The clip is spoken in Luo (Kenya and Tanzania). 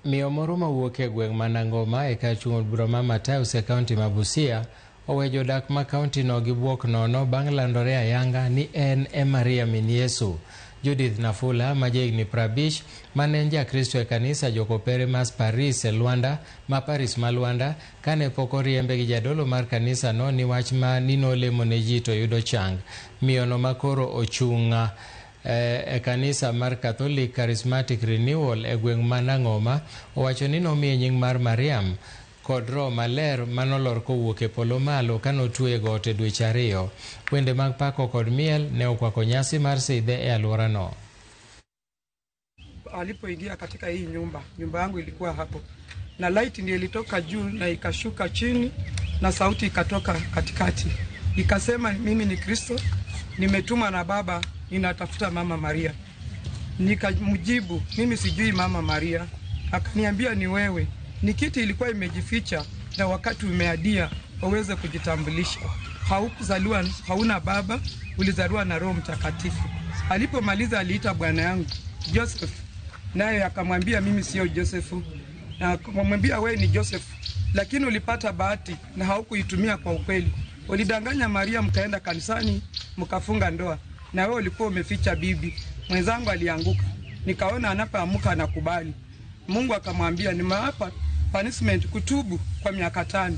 Miyo moro mawuok e gweng' ma Nangoma e kar chung' od bura ma Mataus e kaunti ma Busia owe jodak ma kauntino gi bwok nono bang' landore ayanga ni en e Maria min Yesu. Judith Nafula ma jahigni 50 ma ne en Jakristo e kanisa Jokopere mas Paris e Luanda ma Paris ma Luanda kane pok oriembe gi jadolo mar kanisano ni wach ma ni nolemo ne ji to yudo chang. Miyono ma koro ochung' e kanisa mar Catholic Charismatic Renewal e gweng' ma Nangoma owacho ni nomiye nying mar Mariam kod Roho Maler manolor kowuok e polo malo kanotwe e got e dweche 2. Wende mag pako kod miel ne okwako nyasi mar sidhe e alworano. Alipoingia katika hii nyumba, nyumba yangu ilikuwa hapo, na light ndiyo ilitoka juu na ikashuka chini, na sauti ikatoka katikati ikasema, mimi ni Kristo, nimetumwa na Baba, ninatafuta Mama Maria. Nikamjibu, mimi sijui Mama Maria. Akaniambia ni wewe. Ni kiti ilikuwa imejificha na wakati umeadia waweze kujitambulisha. Haukuzaliwa, hauna baba, ulizaliwa na Roho Mtakatifu. Alipomaliza aliita bwana yangu Joseph, naye akamwambia mimi sio Josefu, na akamwambia wewe ni Joseph, lakini ulipata bahati na haukuitumia kwa ukweli. Ulidanganya Maria, mkaenda kanisani mkafunga ndoa, na wewe ulikuwa umeficha bibi. Mwenzangu alianguka, nikaona anapoamka anakubali. Mungu akamwambia nimewapa punishment kutubu kwa miaka 5.